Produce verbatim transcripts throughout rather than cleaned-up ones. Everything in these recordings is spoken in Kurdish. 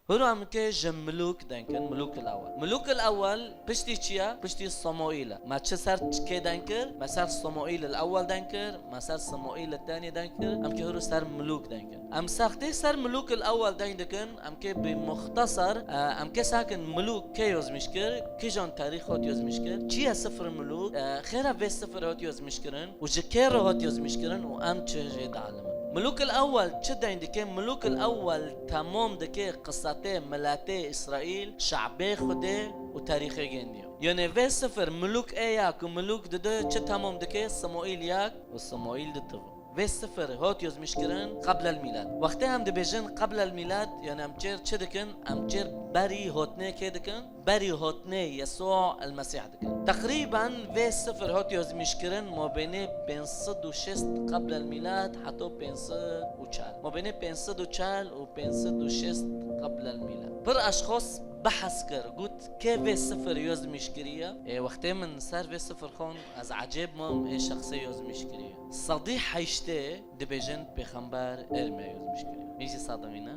Hûr em kê ji Milûk deng kin, Milûk el-Ewwel. Milûk el-Ewwel piştî çi ye? Piştî Samuîl e. Me çi ser kê deng kir? Me ser Samuîl el-Ewwel deng kir, me ser Samuîl el-Thanî deng kir, em kê hûr ser Milûk deng kin. Em sextê ser Milûk el-Ewwel deng dikin, em kê bi muxtesar, e, em kê sakin Milûk kê yozmîş kir, kîjan tarîx hot yozmîş kir, çi ye Sifr Milûk, e, xêra vê sifir hot yozmîş kirin û ji kê re hot yozmîş kirin û em çi jê dialimin. Milûk el-Ewwel çi deng dike? Milûk el-Ewwel temam dike qisatê miletê Îsraîl, şe'bê Xwedê û tarîxê gêndî. Yanê vê sifir Milûk ê yek û Milûk di du çi temam dike? Samuîl yek û Samuîl di tivo. Vê sifir hot yozmîş kirin qeblel mîlad. Wextê em dibêjin qeblel mîlad, yanê em çêr çi dikin? Em çêr berî hotnê kê dikin? Berî hotnê Yesû el-Mesîh dikin. Teqrîben vê sifir hot yozmîş kirin mabênê pênc sed û şêst qeblel mîlad heto pênc sed û çel. Mabênê pênc sed û çel û pênc sed û şêst qeblel mîlad. Pir eşxos behs kir, got, kê vê sifir yozmîş kiriye? Ê, wextê min ser vê sifir xwend, ez ecêb mam, ê şexsê yozmîş kiriye. Sedî heştê dibêjin pêxember Ermiya yozmîş kiriye. Min jî sadimîne.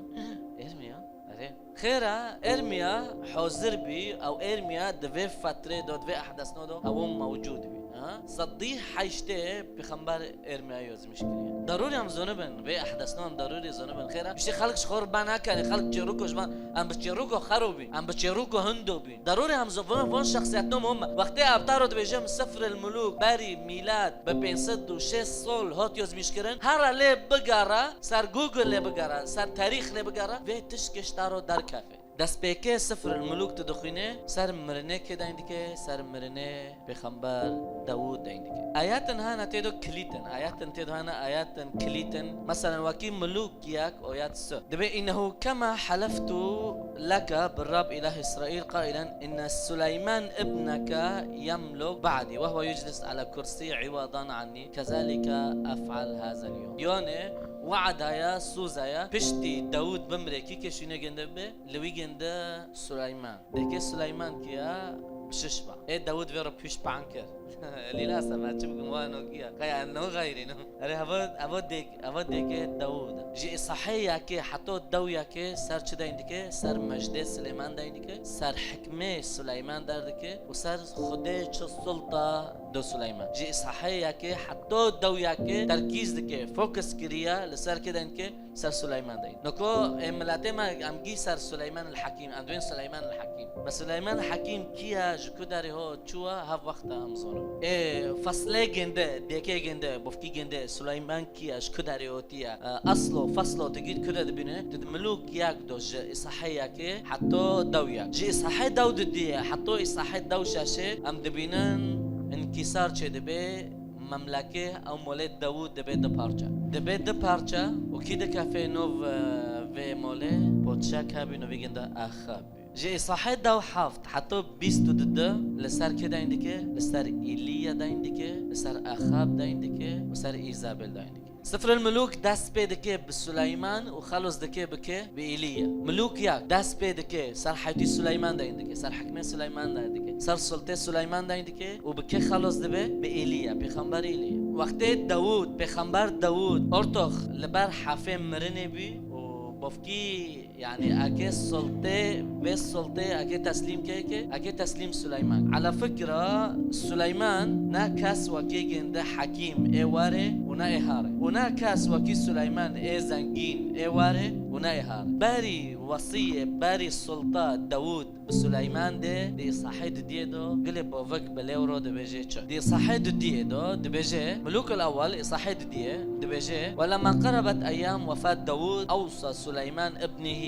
Ermiya? Erê. Xêra, Ermiya hazir bî, ew Ermiya di vê fetrê de, di vê ehdesno de, ew mewcûd bî. Ha? Sedî heştê pêxember Ermiya yozmîş kiriye. Darûrî em zonibin, vê ehdesno em darûrî zonibin. Xêra, piştî xelk ji xwe re ben nakerê, xelk çêrûko ji van, em bi çêrûko xero bî, em bi çêrûko hindo bî. Darûrê em zovin von şexsiyetno muhim e. Wextê ev taro dibêjim Sifril Mulûk berî mîlad bi pênc sed û şêst sol hot yozmîş kirin. Here lê bigere, ser Google lê bigere, ser tarîx lê bigere, vê tişkê ji taro derkefe. Destpêkê Sifril Mulûk tu dixwîne, ser mirinê kê deyn dike, ser mirinê Pêxember Dawûd deyn dike. Ayetên hene tê do kilît in. Ayetên tê do hene ayetên kilît in. Meselen wekî Mulûk yek, oyet su. Dibê, "إنه كما حلفت لك بالرب إله إسرائيل قائلا إن سليمان ابنك يملك بعدي وهو يجلس على كرسي عوضا عني كذلك أفعل هذا اليوم." Yanê, we'da ye, soza ye, piştî Dawûd bimre, kî kê şûnê gênde bibe, li wî gênde Suleyman. Dêkê Suleyman kî ye? Pişiş ba. Ê Dawûd vê re pişpan kir. Lîla se me çi bikim, wa no kî ye? Qey no xeyrî no. Erê, heva, heva dêk, heva dêkê Dawûd e. Ji Îsahê yekê heto dew yekê ser çi deyn dike? Ser mejdê Silêman deyn dike, ser hikmê Suleyman derdike û ser Xwedê çi sulta do Suleyman. Ji Îsahê yekê heto dew yekê terkîz dike, fokus kiriye li ser kê deyn dike? Ser Suleyman deyn. Noko ê miletê me em gî ser Suleyman el Hekîm, em dibên Suleyman el Hekîm. Me Suleyman el Hekîm kî ye, ji ku derê hot çûye, hev wexta em zonin. Ê feslê gênde, dêkê gênde, bofkî gênde, Suleyman kî ye, ji ku derê hot Diye, e, eslo, feslo digît ku de dibîne, di Milûk yek do ji Îsahê yekê heto dew yek. Ji Îsahê dew didiye heto Îsahê dew şeşê em dibînin inkîsar çê dibe, memlekê ew molê Dawûd dibe du parçe. Dibe du parçe û kî dikefe nov, e, vê molê? Podşa ke bî, novî ginde Axab. Ji Îsahê dew heft heto bîst û du li ser kê deyn dike? Li ser Îlîya deyn dike, li ser Axab deyn dike û ser Îzabel deyn dike. Sifril Mulûk dest pê dike bi Suleyman û xelos dike bi kê? Bi Îlîya. Milûk yek dest pê dike ser heytî Suleyman deyn dike, ser hikmê Suleyman deyn dike, ser sultê Suleyman deyn dike û bi kê xelos dibe? Bi Îlîya, pêxember Îlîya. Wextê Dawûd, pêxember Dawûd ortox li ber hefê mirinê bî û bofkî Yani, eke sultê, vê sultê, eke teslîm kê ke, eke teslîm Suleyman. Ala fikra, Suleyman ne kes wekî ginde hekîm ê warê û ne ê harê. Û ne kes wekî Suleyman ê zengîn ê warê û ne ê harê. Berî wesiyê, berî sulta Dawûd bi Suleyman de, di Îsahê didiyê do, gilê bovik bi lêw ro dibêje çi? Di Îsahê didiyê do, dibêje, Milûk el Ewwel, Îsahê didiyê, dibêje, ولما قربت أيام وفاة داود، أوصى سليمان ابنه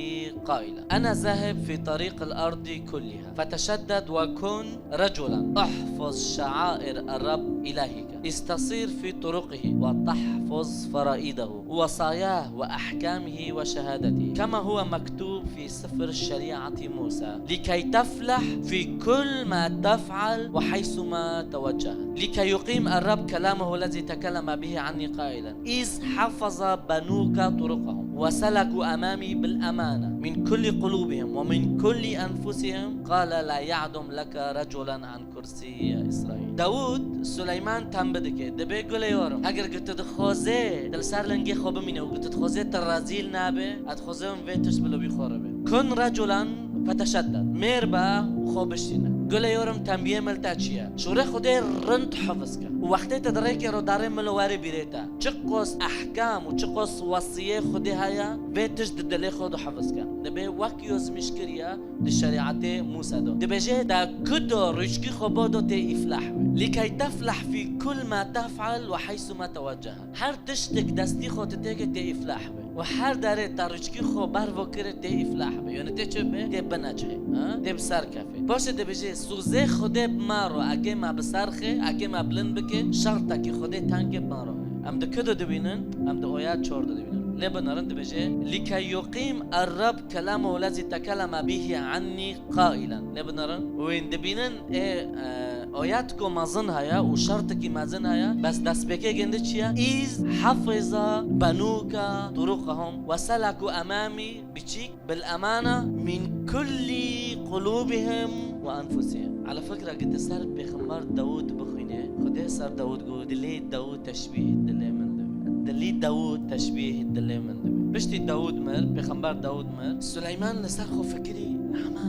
قائلا: أنا ذاهب في طريق الأرض كلها، فتشدد وكن رجلا، احفظ شعائر الرب إلهك، استصير في طرقه، وتحفظ فرائضه، وصاياه، وأحكامه، وشهادته، كما هو مكتوب في سفر شريعة موسى، لكي تفلح في كل ما تفعل وحيثما توجهت، لكي يقيم الرب كلامه الذي تكلم به عني قائلا: إذ حفظ بنوك طرقهم وسلكوا أمامي بالأمانة من كل قلوبهم ومن كل أنفسهم، قال: لا يعدم لك رجلا عن كرسي إسرائيل. Dawûd Suleyman tembî dike, dibê gulê yorim. Eger ku tu dixwazê tu li ser lingê xwe bimîne û ku tu dixwazê tu rezîl nabe, ez dixwazim vê tişt bi li wî xwe re be. Kun raculan feteşedded. Mêr be û xwe bişîne. Gule yorum tembiyê mil te çi ye? Şûrê Xwedê rind hifz ke. Û wextê te di rêkê ro darê mil û warê bîrê te. Çiqos ehkam û çiqos wesiyê Xwedê heye, vê tişt di dilê xwe de hifz ke. Dibê wek yo zimîş kiriye di şerîetê Mûsa de. Dibêje, te ku do rûçkî xwe bo do tê îflah be. Likey teflah fî kul ma tef'al ve heysu ma teweccehe. Her tiştek destî xwe tu têke tê îflah be. Û her derê te rûçkî xwe ber vo kire tê îflah be. Yanî tê çi be? Tê bineçe. Ha? Tê bi ser kefê. Paşê dibêje, sûzê Xwedê bi me ro, eke me bi ser xê, eke me bilind bike, şertekî Xwedê tengê bi me ro. Em di ku de dibînin? Em di oya çor de dibînin. Lê binerin dibêje, likey yuqîm er-Reb kelamahu lezî tekeleme bihî ennî qailen. Lê binerin. Wên dibînin ê, e, ayet ku mezin heye û şertekî mezin heye, bes destpêkê gende çi ye? Îz hafiza benuka turuqahum ve seleku emamî biçîk bil emana min kulli qulubihim ve enfusihim. Ala fikra ki te ser Pêxember Dawud bixwîne, Xwedê ser Dawud got, dilê Dawud teşbîh dilê min dibe. Dilî Dawud teşbîh dilê min dibe. Piştî Dawud mir, Pêxember Dawud mir, Suleyman li ser xwe fikirî, hema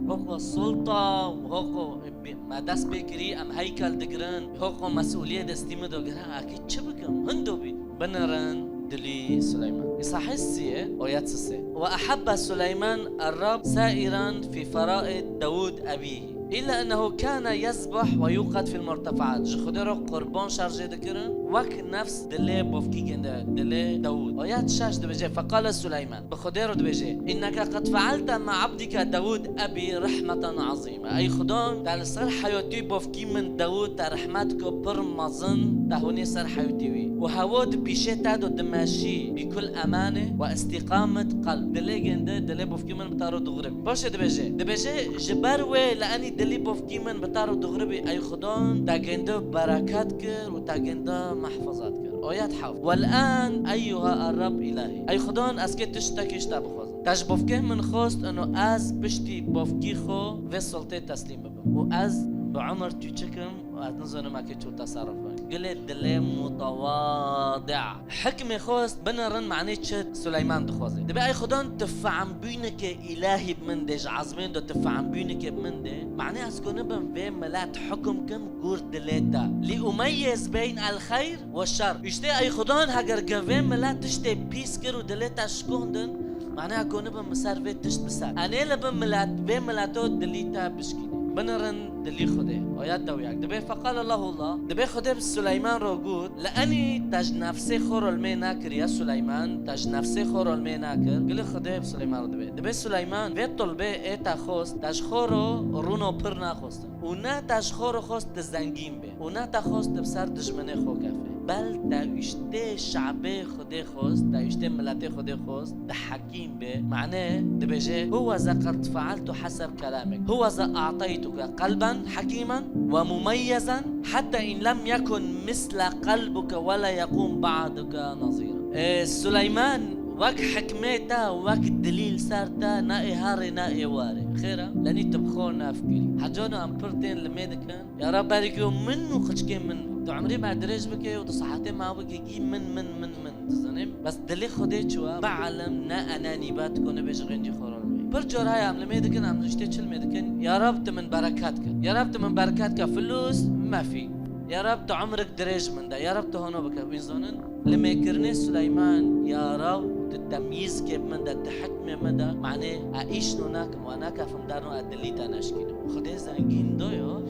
weko sulta û weko bi-, me dest pê kirî, em heykel digirin, weko mesûliyê destî min do gira, akî çi bikim? Hindo bî. Binirin dilî Suleyman. Îsahî siyê, oyet sisê. Ve ehebbe Suleyman er-Rab sairan fî feraid Dawud ebî. Îlla ennehu kâne yezbah ve yuqed fil murtefaat. Ji Xwedê re qurban şerjê dikirin, wek nefs dilê bovkî gende, dilê Dawûd. Ayet şeş dibêje, feqale Suleyman, bi Xwedê re dibêje, inneke qed fealte ma abdike Dawûd ebî rehmeten azîme. Ey Xudan, te li ser heyatî bovkî min Dawûd te rehmet ku pir mezin te hûnê ser heyatî wî. Û hewo di pîşê te do dimeşî, bi kul emane ve îstîqamet qelb. Dilê gende, dilê bovkî min bi te re dixurib. Paşê dibêje, dibêje, ji ber wê li enî dilî bovkî min bi te re dixuribî, ey Xudan, te gende bereket kir û te gende mehfazat kir. Ayet heft. Wel an eyyuha er-Reb ilahî. Ey Xudan, ez kê tiştekî ji te bixwazim. Te ji bovkê min xwest, ino ez piştî bovkî xwe vê sultê teslîm bibim. Û ez bi Umar tu çikim, ez nizanim eke çû teserruf bin. Gilê dilê mutewadi. Hikmê xwest binerin manê çi Suleyman dixwaze. Dibe ey Xudan tu fehmbûneke îlahî bi min de, ji ezmên de tu fehmbûneke bi min de. Manê ez ku nibim vê milet hukum kim gor dilê te. Li umeyyez beyn el xeyr ve şer. Îşte ey Xudan heger ge vê milet tiştê pîs kir û dilê te şikondin, manê ez ku nibim min ser vê tişt biser. Enê li bin milet, vê mileto dilî te bişkîne. Binerin dilî Xwedê. Ayet dewyak. Dibe feqal Allahullah. Dibe Xwedê bi Suleyman re got, li enî te ji nefsê xwe re li mê nakir ya Suleyman, te ji nefsê xwe re li mê nakir. Gilê Xwedê bi Suleyman re dibe. Dibe Suleyman vê tulbê ê te xwest, te ji xwe re rûno pir naxwestin. Û ne te ji xwe re xwest tu zengîn bê. Û ne te xwest tu bi ser dijminê xwe kefê. Bel te wîştê şabê Xwedê xwest, te wîştê miletê Xwedê xwest, tu hekîm bê. Mane dibêje, huweze qed fealtu heseb kelamek. Huweze a'teytuke qelben hekîmen ve mumeyyezen, heta in lem yekun misle qelbuke ve le yekun ba'duke nazîra. E, Suleyman, wek hikmê te, wek dilî li ser te, ne ê herê, ne ê warê. Xêra, lenî tu bi xwe nefkirî. Hecano em pir tên li mê dikin. Ya Rab, berî ku min û xiçkê min bû. Tu umrê me dirêj bike û tu sihetê me bike, gî min, min, min, min. Dizanim. Bes dilê Xwedê çi we? Bielm ne enanî be, tu ku nibêje xêncî xwe re nibê. Pir car heye em li mê dikin, em niştê çi li mê dikin? Ya Rab, tu min bereket ke. Ya Rab, tu min bereket ke. Filûs mefî. Ya Rab, tu umrik dirêj min de. Ya Rab, tu hano bike. Wî zanin. Li mêkirinê Suleyman, ya Rab, tu temyîzkê bi min de, tu hikmê min de, manê e îşno nakim, we nakefim derno, e dilî te neşkînim. Xwedê zengîn doyo,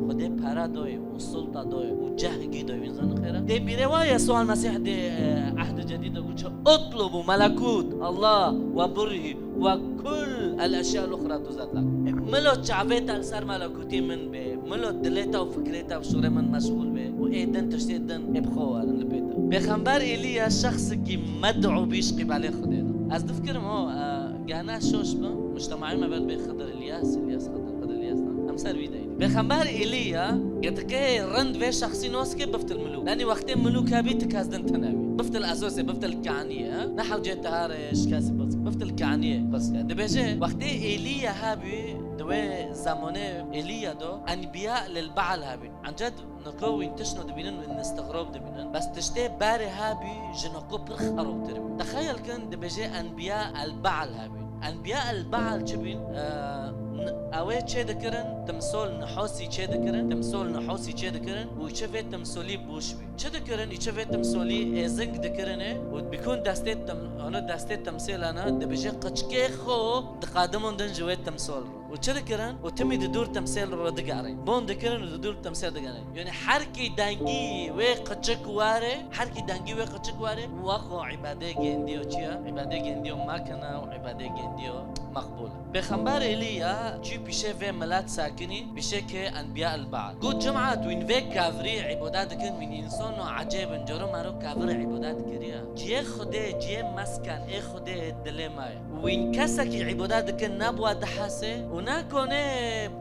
Xwedê pere doye û sulta doye û cehgî doye, wî zanin xêra. Tê bîrê wa Yesûa Mesîh dê, e, Ehdê Cedîd de got, "Utlubu melekût Allah ve burhi ve kul el eşya el uxra tuzad lek." E, milo çavê te li ser melekûtê min bê, milo dilê te û fikrê te bi şûrê min meşxûl bê û ê din tiştê din ê bi xwe werin li pê te. Pêxember Êlîya şexsikî med'û bî ji qîbelê Xwedê de. Ez difikirim o, e, gehna şoş bim, mujtemaî me ber bê Xidir Îlyas, Îlyas Xidir, Xidir Îlyas ne? Em ser vî deyî. Pêxember Êlîya, getikê rind vê şexsî noskê biftil milûk. Lenî wextê milûk hebî ti kes din tine bî. Biftil ezosê, biftil kaniyê, ha? Ne hewcê tiharê şikesî biftil kaniyê. Dibêje, wextê Êlîya hebî, di wê zemonê Êlîya do, enbiya lil Baal hebîn. Enced niko wîn tişno dibînin, wîn istigrob dibînin. Bes tiştê berê hebî, ji niko pir xerobtir bî. Texeyel kin, dibêje enbiya el Baal hebîn. Enbiya el Baal çi bîn? E, n-, ew ê çê dikirin, timsol nihosî çê dikirin, timsol nihosî çê dikirin û çi vê timsolî bûş bî. Çi dikirin? Îçe vê timsolî êzing dikirinê û bikûn destê tim-, hana destê timsêlana dibêje qiçkê xwe diqadimon din ji wê timsol re. Û çi dikirin? Û timî di dûr timsêl re digerîn. Bon dikirin û di dûr timsêl digerîn. Yani her kî dengî wê qiçik ware, her kî dengî wê qiçik ware, wexo îbadê gendiyo çi ya? Îbadê gendiyo makina û îbadê gendiyo meqbûl. Pêxember Eliya çû pîşê vê milet sakinî, pîşekê enbiya el Baal. Got, cemaat, wîn vê kavirî îbodat dikin, wîn însono ecêb in, coro mero kavir îbodat kiriya. Ciyê Xwedê, ciyê mesken ê Xwedê dilê me ye. Wîn kesekî îbodat dikin, nebûwa dihese û nakone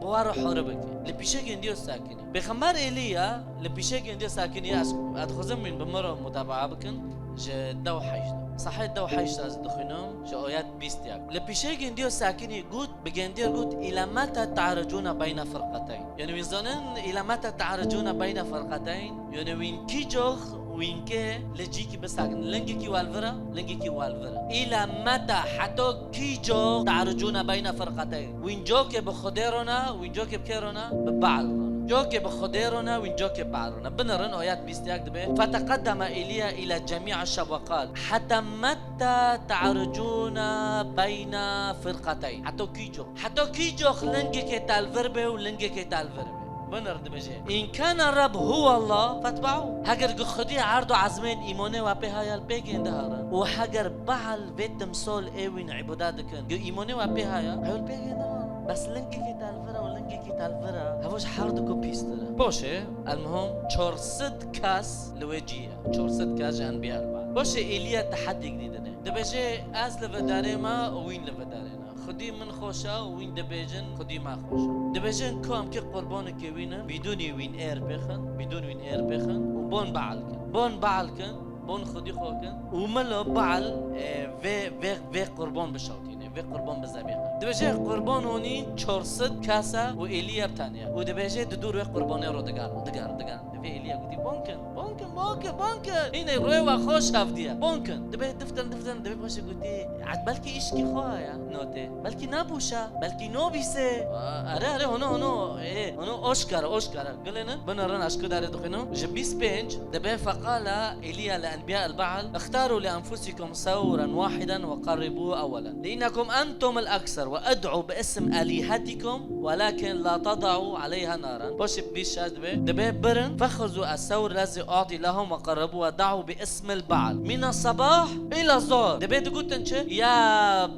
bi wa re hori bike. Li pîşekê endiyo sakinî. Pêxember Eliya li pîşekê endiyo sakinî, ez, ez dixwazim wîn bi min re mutabaa bikin, ji dew heşt. Sahê dew heşt ez dixwînim, ji oyet bîst yek. Li pîşekê endiyo sakinî got, bi gendiyo got, "Îla meta ta'ricûne beyne firqeteyn?" Yani wîn zanin, "Îla meta ta'ricûne beyne firqeteyn?" Yani wîn kî cox, wîn kê li cîkî bisakin. Lingekî welvira, lingekî welvira. Îla meta, heto kî cox, ta'ricûne beyne firqeteyn? Wîn cokê bi Xwedê rona, wîn cokê bi kê rona? Bi Baal rona. Cokê bi Xwedê rona, wîn cokê bi Baal rona. Binirin, oyet bîst yek dibe. Feteqeddeme Eliya îla cemî'a şeb ve qal, heta meta ta'ricûne beyne firqeteyn? Heto kî cox? Heto kî cox lingekê telvir be û lingekê telvir be? Binir dibêje, "In kana Reb huwa Allah, fetbe'û." Heger gi Xwedî erd û ezmên îmonê we pê haya, li pê gênde herin. Û heger Baal vê timsol ê wîn îbodat dikin, gi îmonê we pê haya, hew li pê gênde herin. Bes lingekî telvira û lingekî telvira, hevo ji her du ku pîstir e. Poşê, elmuhim, çar sed kes li wê cî ye. Çar sed kes ji enbiya li Baal. Poşê Eliya tehedîk dî dine. Dibêje, "Ez li vê derê me û wîn li vê derê ne." Xwedî min xweş e û wîn dibêjin Xwedî me xweş e. Dibêjin ku em kê qurbanekê wî ne, bîdûnî wîn êr pêxin, bîdûn wîn êr pêxin û bon Baal kin. Bon Baal kin, bon Xwedî xwe kin û milo Baal, e, vê, vê, vê qurban bişewtîne, vê qurban bizebîxin. Dibêje qurban honî çar sed kes e û Eliya bi tenê ye. Û dibêje di dûr wê qurbanê ro digerin, digerin, digerin. Divê Eliya gotî, "Bon kin, bon kin, bon kin, bon kin." Hînê rûyê we xweş hevdiye. Bon kin. Dibê diftin, diftin, dibê paşê gotî, "Ez belkî îşkî xwe heye notê. Belkî nabûşe, belkî nobîse." Aa, erê, erê, hono, hono, ê, hono oşkar, oşkar. Gilênin, binirin, ez ku derê dixwînim. Ji bîst pênc, dibê, "Feqala Eliya li enbiya el Baal, ixtaru li enfusikum sawran wahidan ve qarribû ewelen. Li innekum entum el ekser ve ed'u bi ism alihatikum, welakin la tad'u aleyha naran." Poşê bîst şeş dibe. Dibe birin, "Fexuzu es-sawr lezi a'ti lehum ve qarribu ve da'u bi ismil Baal. Mina sabah ila zohr." Dibe digutin çi? "Ya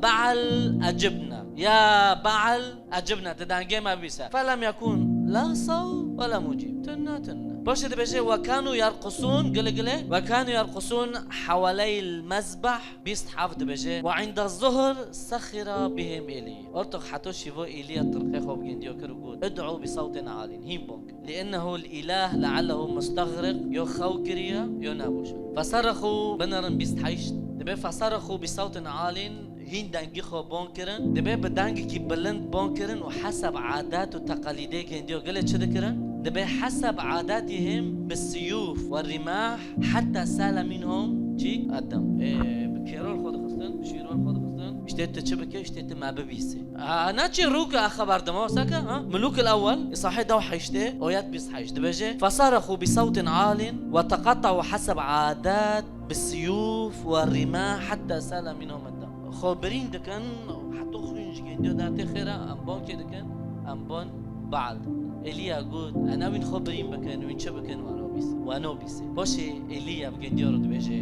Baal ecibna. Ya Baal ecibna." Ti dengê me bîse. Felem yekun la sawr ve la mucib. Tunna, tunna. Poşê dibêje, "Ve kanu yerqusun." Gile, gile. "Ve kanu yerqusun hawaleyl mezbah." Bîst heft dibêje, "Ve inda zuhr sexira bihim Eliya." Ortox heto şîvo Eliya tirqê xwe bi gendiyo kir û got, "Id'u bi sawtin alin." Hîn bon kin. "Li innehu l-ilah leallehu mustexriq." Yo xew kiriye, yo nebûşe. Fesarexu, binirin bîst heşt. Dibe, "Fesarexu bi sawtin alin." Hîn dengî xwe bon kirin. Dibe bi dengekî bilind bon kirin û hesab adet û teqalîdê gendiyo gile çi dikirin? Dibe hesab adetihim bi siyûf ve rîmah heta sale minhum çi? Eddem. Ê, bi kêror xwe dixistin, bi şîror xwe dixistin. Îştê tu çi bike, îştê tu me bibîse. Ha, naçî rûke a xeber dima seke, ha? Milûk el ewel, sahê dew heştê, oyet bîst heşt. Dibêje, "Fesarexu bi sawtin alin ve teqatta'u hesab adet bi siyûf ve rîmah heta sale minhum eddem." Xwe birîn dikin, heto xwîn ji gendiyo dertê xêra, em bon kê dikin, em bon Baal dikin. Eliya got, "Ena wîn xwe birîn bikin, wîn çi bikin, wano bîse, wano bîse." Poşê Eliya bi gendiyo re dibêje,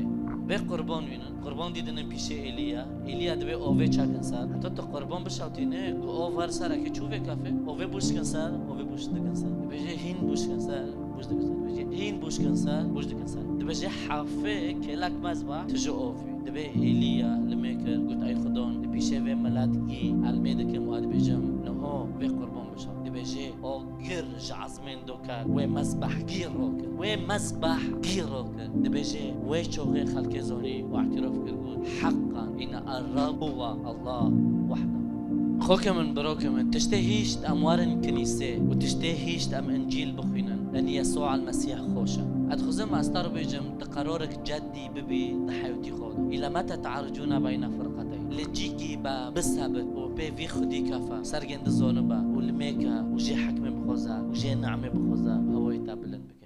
"Vê qurban wînin." Qurban dîdinin pîşê Eliya. Eliya dibê ovê çakin ser. Heta tu qurban bişewtîne, ku ov her serekê çû vê kafê. Ovê bûş dikin ser, ovê bûş dikin ser. Dibêje, "Hîn bûş dikin ser, bûş dikin ser." Dibêje, "Hîn bûş dikin ser, bûş dikin ser." Dibêje, "Hafê kêlek mezbah tu ji ovê." Dibê Eliya limê kir, got, "Ey Xwedon, di pîşê vê milet gî elmê dikim û dibêjim, niho vê qurban bişewt." Dibêje, o gir ji ezmên do kar, wê mezbah gî ro kir. Wê mezbah gî ro kir. Dibêje, wê çoxê xelkê zonî û îtirof kir, got, "Heqan, îne er-Reb huwa Allah wahde." Xokê min, birokê min, tiştê hîşt em werin kinîsê û tiştê hîşt em Încîl bixwînin, in Yesû el-Mesîh xweş e. Ez dixwazim ez te re bêjim, tu qerorek ceddî bibî di heyatî xwe de. Île mete te'ricûne beyne firqeteyn? Li cîkî be bisebit û pê vî xwedî kefe, sergên di zonibe û limêke û jê hekmê bixwaze û jê nemê bixwaze, hewayê te bilind bike.